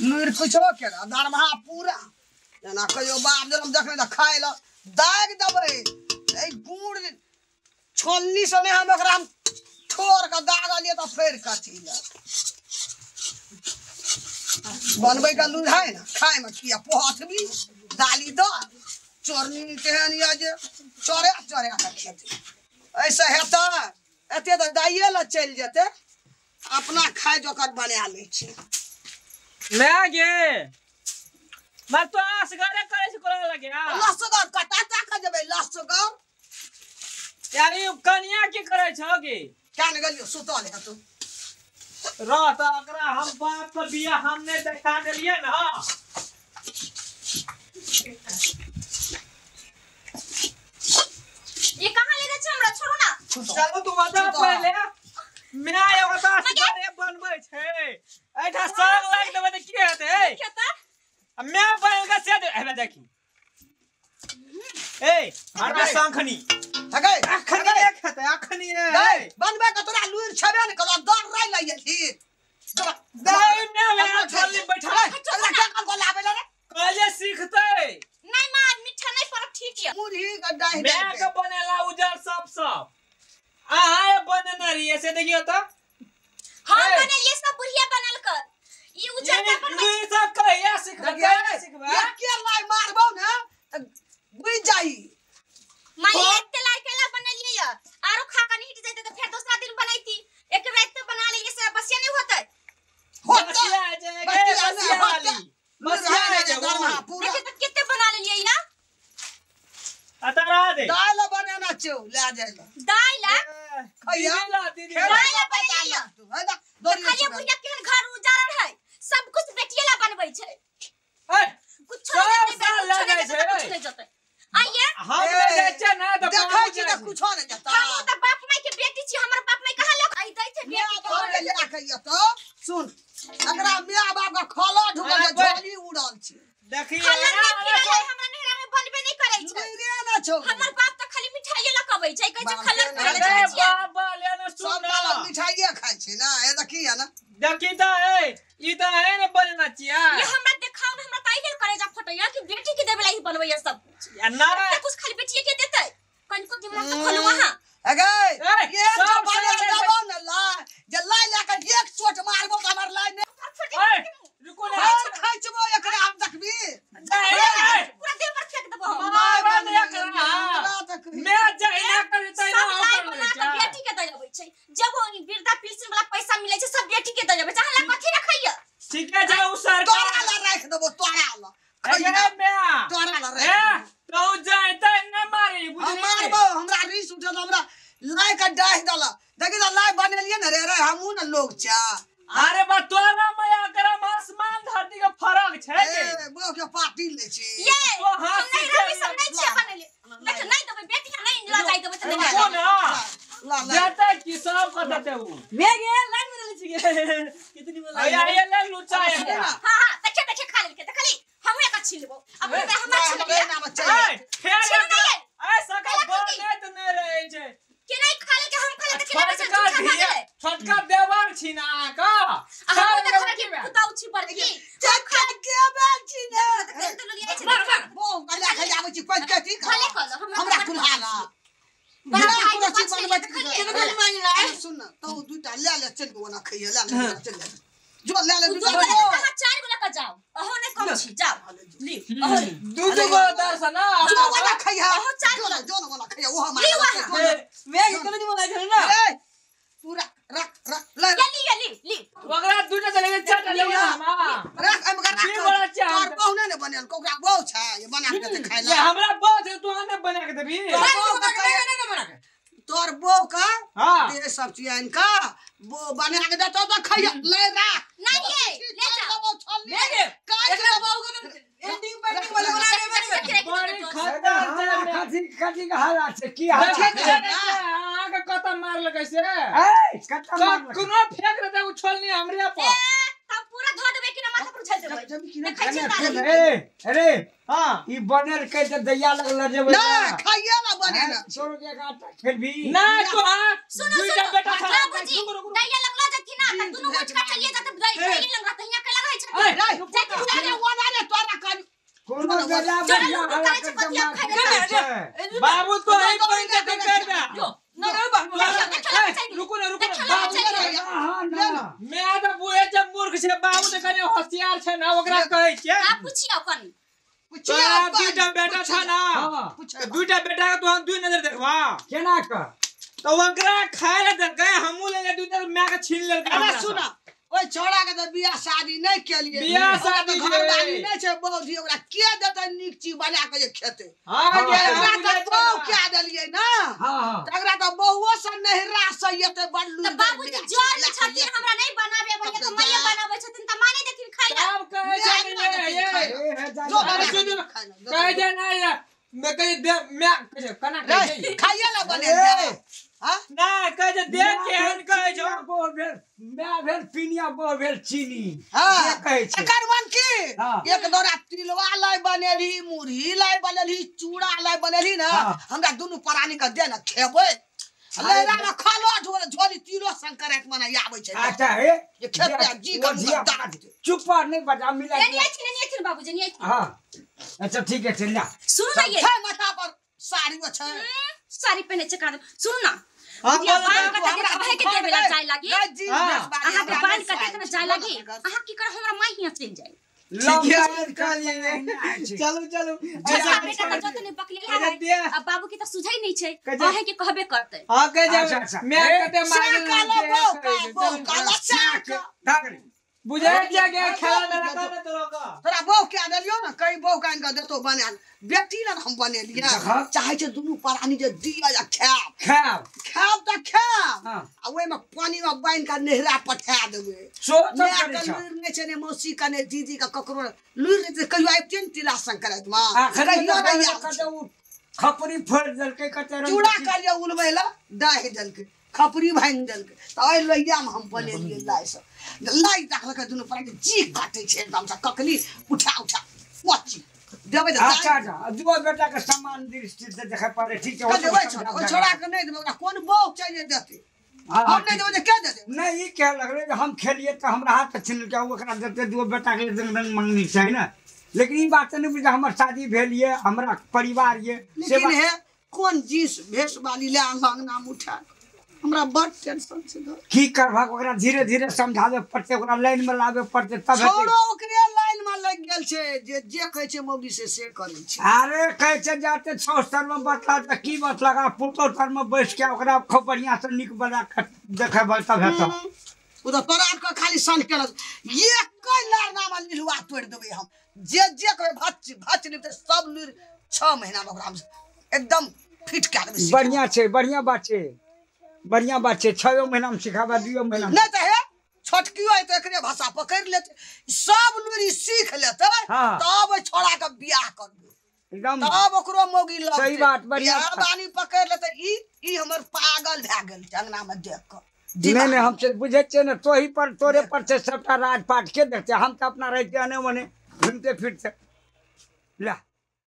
लुरि कुछो केना दरमाहा पूरा जेना कहियो बाप जनम देखने तऽ खाय लए दागि देबै एहि गुड़ छोलनी से नहि हम ओकरा ठोर के दागलियै तऽ फेर कथी लए बनबै के लुरि है ने खायमे किया पहुँचबी दाली दऽ चोरनी तेहन यऽ जे चोरा चोरा के खेतै ऐसे हेतै एते तऽ दाइए लए चलि जेतै अपना खाय जोकर बना लै छै। मैं गे मैं तो असगरे करे छै कोला लगे लसगर कता ताक जेबै लसगर यार ई कनिया की करे छौ गे क्या ने गेलियो सुतल हेतौ रह त एकरा हम बाप के बियाह हम नै देखा देलियै ना। ये कहां ले जाय छै हमरा छोड़ू ना। चलू तू बता पहिले मैं एगो त असगरे बनबै छै एठा साग लाग देबै त की हेतै आ मैं बन के से हेबे देखी ए हमरा शंखनी हगे अखनी खेतै अखनी ए बनबै के तोरा लुरि छबे ने कला दर रहि लइए छी दई में में छोली बैठा एकरा के कल लाबै ले रे कहले सीखतै नहीं मां मीठा नहीं पड़त ठीक है मुरही के डाहि मैं के बनेला उजर सब सब आहा बनेने रहिए से देखियो त हम बनेलिए सब बुढ़िया बनल कर ई उजर का बनबै ई सब कहिया सीखबै सीखबै एके लाइ मारबौ ने त बुझ जाई मां ये एते लाइ केला बनेलिए या आरो खा के नहीं हट जैते त फेर दूसरा दिन बनैती एक रात त बना लेलिए से बसिया नहीं होतै होतै बसिया बसिया वाली बसिया नहीं दरमाहा पूरा देखिए त केते बना लेलिए ना अतरा दे दाल बनेना छौ ले जाय ल दाल खैया दीदी दाल बनेलिए तू है ना दोरी खाली बुढ़िया केहन घर उजारल है सब कुछ बेटिए ला बनबै छै ए कुछ नहीं जेतै कुछ नहीं जेतै आइए हम ले जाय छै ना त देखै छी त कुछो नहीं जेतै हम त बाप माई के बेटी छी हमर बाप माई कहां लोग आई दै छै बेटी के ले राखैया त सुन एकरा my बाप के खला ढुकल छै झोली उड़ल छै देखी खला नहीं फिरल है हमरा नहिरा में बनबे नहीं करै छै लुइरे ना छौ हमर बाप त खाली मिठाई लकबै छै कहै छै खलर फिरल अरे छै बाबा ले ना सुन सब ना मिठाइए खाइ छै ना ए देखी है ना देखी त ए ई त है ने बनना छिया ये हमरा देखाउ न हमरा ताई लेल करे जा फटैया कि बेटी के देबे ला ही बनबैया सब कुछ या ना त कुछ खाली बेटिए के देतै कनको दिमाग त खोलू वहां अगे ये सब तो बने सब देबो न ला जे लाई ला के एक चोट मारबो त हमर लाई ने ए रुको ना और खैचबो एकरा हम देखबी पूरा देह पर फेंक देबो हम मारबो ने एकरा मैं जहिना करे तहिना सब लाई हम बना के बेटी के दे अबै छै जब ओ वृद्धा पेंशन वाला पैसा मिलै छै सब बेटी के दे अबै छै अहाँ ला कथि रखैया ठीक है जाऊ सरकार तोरा ला राख देबो तोरा ला खैया मैं तोरा ला ए राख तू जाइते न मारी हम बुझली मारबो हमरा रीस उठल हमरा लाई के डाहि देला देखी त लाई बनेलिए ने रे रे हमहू ने लोग छा अरे बा तोरा माया करम आसमान धरती के फर्क छै के ए बो के पार्टी ले छी ये तो हाथ हम नहीं रवि सब नहीं छियै बनेले देख नहीं देबै बेटी के नहीं ल जाय देबै त नहीं रुको ना ला ला जाते की सब कतते उ मैं गे लाइन में छी कितनी बोला आया ये ले लुचा सुन एकरा ना। हां हां देखे देखे खा लेलके देखली हमहू एक छीन लेबो अब हमरा छीन हमरे लेबै नाम ए चल फेर छीन एकरा नहीं ए सका कहला की? बनत नहीं रहै छै के नहीं खा लेलके हम खा लेते के नहीं छोटका झूठा खा धिया गेलै छोटका देवर छी ना अहाँका आ हम तऽ खा के पुताउ छी बड़की चक्का के बेल छी ने तेल तो लियै छै देख बो कला खाइ आबै छी कोइ कथी भले कहलो हमरा हमरा कुल्हा ला बड़ा बिना भाई कोनो के चीज पास बनबै देखलियै। छी मांगला सुन न तू दूटा ले ले चल गो ना खइए ले ले चल ले जो ले ले दू दूटा गोला के कहाँ चार गोला का जाओ अहो नहीं कम छी जाओ ली अहो दू दू गो दर्शन ना जो वाला खइहा अहो चार जो गोला ना जो ना वाला खइहा वो हमारा ली वहाँ। मैं कितनी बोला छै ना ए तू रख रख रख ले ये ली ये ली ली ओकरा दूटा चले के चारटा लेबै हम रख एम रख की बोला छै तोर बहु ने बनेल ओकरा बहु छै ये बना के देते खाइ ये ला हमरा बहु छै तू आने बना के देबी तोर बहु का तोर बहु का हां ये सब चीज इनका वो बना के देतो तो खइहा ले रख नहीं ये ले जाओ मैं गे काय एकरा बाबू के एंडिंग पेंडिंग वाला बना दे बड़ी खतरनाक छै कथी कथी के हालत छै की हालत देखै छै छियै अहाँ के कत मारलकै से ए कत मारलकै कोनो फेंक देतै उ छोलनी हमरे पर ए तब पूरा धो देबै कि ना माथा पर उछल देबै देखै छी ना ए अरे हां ई बनल के त दैया लगल जेबै ना खाइए ना बने ना 100 रुपया के आटा खेलबी ना तो हां सुनो दुईटा सुनो बेटा छा बाबूजी दैया लगला जथि ना त दुनू उठ के चलिए जाते दैया लग रहते हियां केला रहै ए छथिन रुकू बाबू तो है पैसा के कर दे ना रे बाबू रुको ना रुको ना मैं तो बुए जब मूर्ख छे बाबू त कने होशियार छे ना ओकरा कहै छे आ पूछियो कनी पूछियो दुईटा बेटा छ ना दुईटा बेटा के तो हम दुई नजर देखबा केना क तो ओकरा खाय ले देलकै हमहु ले ले दुईटा my के छीन लेलकै। अरे सुन ओइ छोड़ा के त बियाह शादी नै केलिए बियाह शादी घर वाली नै छै बाबूजी ओकरा के देतै नीक चीज बना के जे खेतै। हां ओकरा त बहु के देलियै ना। हां तकरा त बहुओ से नहिरा से एतै बड़ त बाबूजी जोर में छथिन हमरा नै बनाबे भैया त माये बनाबै छथिन त माने देथिन खाइ ला। सब कहै छै जो कहै छै नै मैं कह दे मैं कह कना कहै खाइए ला बने दे। हां ना कह जे देख के हन कहै छौ बोह भेल मैं भेल पिनिया बोह भेल चीनी। हां कहै छै एकर मन की एक दौरा तिलवा लाई बनेली मुरही लाई बनेली चूड़ा लाई बनेली ना हमरा दुनु प्राणी के दे ना खेबै लैरा में खालो झोली तिलो संकरात मना आबै छै। अच्छा हे ये खेते जी के चुप नहीं बजा मिला नहीं अच्छी नहीं अच्छी बाबूजी नहीं अच्छी। हां अच्छा ठीक है चल जा सुन ना ये छै माथा पर साड़ी छै साड़ी पहने छै का सुन ना बुढ़िया बाल कटा के कहे के देबे ला जाय लागी अहाँ के बाल कटे के जाय लागी अहाँ की कर हमरा माई हियां चलि जाय। ठीक है कहलिए चलू चलू ऐसा बेटा त जत नहीं पकले है अब बाबू के त सुझै नहीं छै अहे के कहबे करतै। हां कह जा मैं कते मार काला बहु काला चाक बुझै जा के खेला मेला कर ना तोरा का तोरा बहु के देलियो ना कई बहु कान के देतो बना बेटी ने हम बनेलिए चाहे छै दुनु प्राणी जे दिया या खाब खाब खाब त खाब आ ओइ में पानी में बांध के नहरा पठा देबै। सोच करे छै लूर नै छै ने मौसी का ने दीदी का ककरो लूर नै कहियो आबिते ने तिला संक्रांत में कहियो नै आबै। खपरी फोड़ देलकै कते रंग चूड़ा कहलियै उलबै ला दाहि देलकै खपरी भांगि देलकै त ओइ लोहिया में हम बनेलियै लाइ सब लाइ देखलकै दुनू प्राणी जी काटै छै एकदम से ककली उठा उठा पची देबै त। अच्छा अच्छा दुओ बेटा के समान दृष्टि से देखे पड़े ठीक छै देबै छौ ओइ छोड़ा के नै देबै ओकरा कोन बहु छै जे देतै हम नै देबै त के देतै। नहीं ई कहे लगलै जे हम खेलिए त हमरा हाथ से छीन लेलकै ओकरा देतै दुओ बेटा के रंग रंग मंगनी छै ने। लेकिन ई बात नहीं बुझ हमर शादी भेल ये हमरा परिवार ये लेकिन हे कोन जीस भेष वाली ले अंगना में उठा हमरा बड़ टेंशन छै। की करबा ओकरा धीरे धीरे समझाबे पड़तै ओकरा लाइन में लाबे पड़तै तब छोड़ो ओकरे लाइन में लग गेल छै जे जे कहै छै मौगी से करै छै। अरे कहै छै जाते छौ सर में बतला त की बतला पुतो सर में बैस के ओकरा खूब बढ़िया से नीक बना के देखेबै तब हेतौ। ओ त तोरा के खाली सन केलक एक कै लारना में लिलुआ तोड़ि देबै हम जे जे कहबै भच भच निपते सब लुरि 6 महीना में ओकरा एकदम फिट कए देबै। बढ़िया छै बढ़िया बात छै बढ़िया बात छै 6 महीना में सिखाबा 2 महीना नहीं त हे छोटकियो है त एकरे भाषा पकड़ लेतै सब लुरि सीख लेतै तब ओइ छोड़ा के बियाह करबै एकदम तब ओकरो मौगी लगतै। सही बात बढ़िया बानी पकड़ लेतै ई हमर पागल भए गेल छै अंगना में देख के। नहीं नहीं हम से बुझे छियै ने तोही पर तोरे पर छै सबटा राजपाट के देखते हम त अपना रहते अने ओने घूमते फिरते ला।